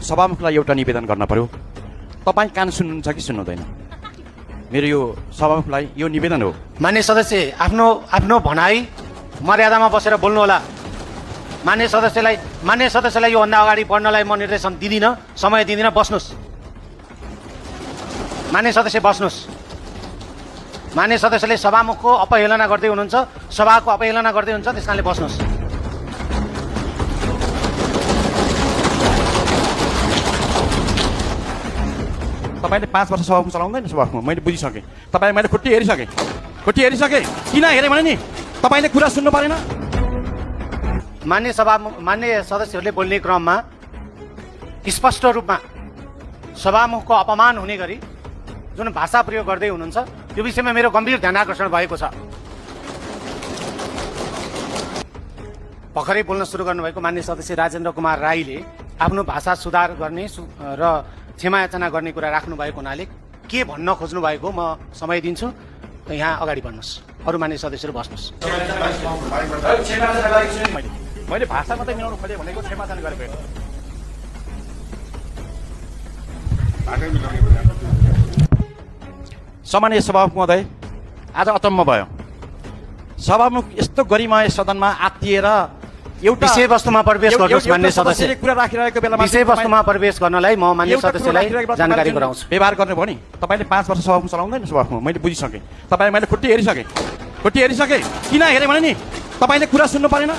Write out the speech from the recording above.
सभामुखलाई एउटा निवेदन गर्न पर्यो। तपाईँ कान सुन्नुहुन्छ कि सुन्नुहुँदैन? मेरो यो सभामुखलाई यो निवेदन हो। मान्य सदस्य आफ्नो भनाइ मर्यादामा बसेर बोल्नु होला। मान्य सदस्यलाई योभन्दा अगाडि बढ्नलाई म निर्देशन दिदिनँ, समय दिदिनँ। बस्नुहोस् मान्य सदस्य, बस्नुहोस्। मान्य सदस्यले सभामुखको अपहेलना गर्दै हुनुहुन्छ, सभाको अपहेलना गर्दै हुनुहुन्छ, त्यस कारणले बस्नुहोस्। तपाईँले 5 वर्ष सभामुख चलाउँदैन सभामुखमा, मैले बुझिसकेँ। तपाईँ मैले खुट्टी हेरिसकेँ। किन हेरेँ भने नि तपाईँले कुरा सुन्नु परेन। मान्य सदस्यहरूले बोल्ने क्रममा स्पष्ट रूपमा सभामुखको अपमान हुने गरी जुन भाषा प्रयोग गर्दै हुनुहुन्छ, त्यो विषयमा मेरो गम्भीर ध्यान आकर्षण भएको छ। भर्खरै बोल्न सुरु गर्नुभएको मान्य सदस्य राजेन्द्र कुमार राईले आफ्नो भाषा सुधार गर्ने र क्षमा याचना गर्ने कुरा राख्नु भएको हुनाले के भन्न खोज्नु भएको म समय दिन्छु। यहाँ अगाडि बढ्नुहोस्। अरू मान्य सदस्यहरू बस्नुहोस्। मैले भाषा मात्रै मिलाउनु खोजेँ भनेको क्षमा याचना गरेको। सामान्य सभामुख महोदय, आज अचम्म भयो। सभामुख यस्तो गरिमाय सदनमा आत्तिएर एउटा विषयवस्तुमा प्रवेश गर्नुहोस्। मान्य सदस्य, कुरा राखिरहेको बेलामा विषयवस्तुमा प्रवेश गर्नलाई म मान्य सदस्यलाई जानकारी गराउँछु। व्यवहार गर्ने भयो नि। तपाईँले 5 वर्ष सभामुख चलाउँदैन सभामुखमा, मैले बुझिसकेँ। तपाईँ मैले खुट्टी हेरिसकेँ। किन हेरेँ भने नि तपाईँले कुरा सुन्नु परेन।